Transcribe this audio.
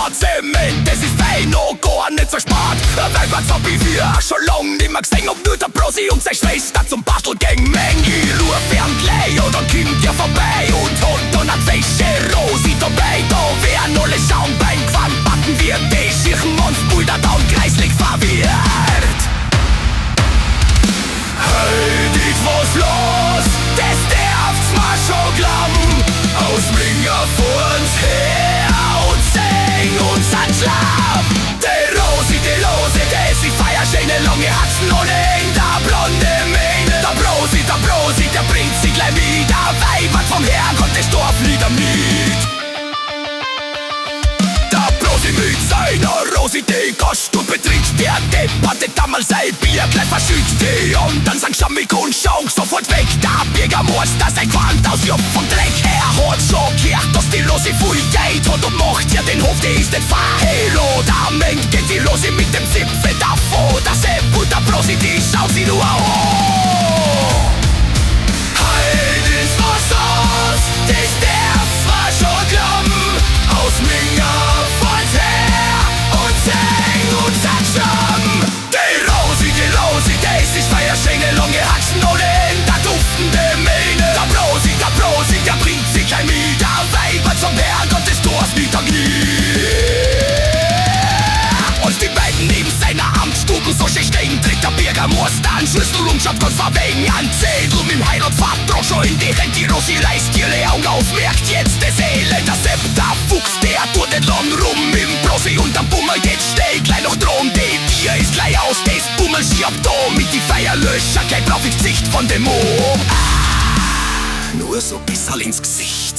Statt Zement, das ist fein, noch gar nicht so spät. Weiberts hab ich wir schon lang nimmer gesehen, ob nur der Brosi und seine Schwester zum Bastel gehen. Meng, ich ruf ihn gleich und dann kommt er vorbei und hat dann eine fesche Rosi dabei. Da werden alle schauen beim Quantenbacken, wir die schirchen uns Bilder dann kreislich verwirrt. Heut ist was los, das darf's mir schon glauben. Aus Minga fuhren's her und sing unseren Schlaf. Die Rosi, die Lose, die ist feier schöne lange Haxen ohne in der blonde Mähne. Der Brosi, der bringt sie gleich wieder. Weibert vom Herrgott das Dorf nieder mit. Der Brosi mit seiner Rosi, die Gast und betrinkt der Depperte damals sein Bier gleich verschüttet die und dann sang Schammig und Schonk sofort weg. Der Bürgermeister sein Quant aus Jopf und Dreck. Er hat schon gehört, dass die Rosi viel Geld hat und macht ja den Hof, die ist nicht fahr. Hello, da mengt geht die Rosi mit dem Zipfel davon. Der Sepp und der Brosi, die schaut sie nur an. Heut ist was aus, das darf's mir schon glauben. Aus Minga fahrt's her und sing unseren Stamm. Die Rosi, die Rosi, das ist feierschöne lange Haxen ohne End, der duftende Mähne. Der Brosi, der bringt sich kein mit, der Weiber zum Herrgott des Tors niederkniet. Als die beiden neben seiner Amtsstube so schön stehen, tritt der Bürgermeister an Schlüssel und schaut ganz verwegen an Zettel mit dem Heiratvertrag schon in die Hände. Die Rosi reißt ihre Augen auf, merkt jetzt des Elend. Der Sepp, der Fuchs, der tut nicht lang rum mit dem Brosi und am Bummel geht's schnell gleich noch drum. Die Tier ist gleich aus, des Bummel schiebt da mit die Feierlöscher, kein brauch ich Gesicht von dem Mo. Ah, nur so bisserl ins Gesicht.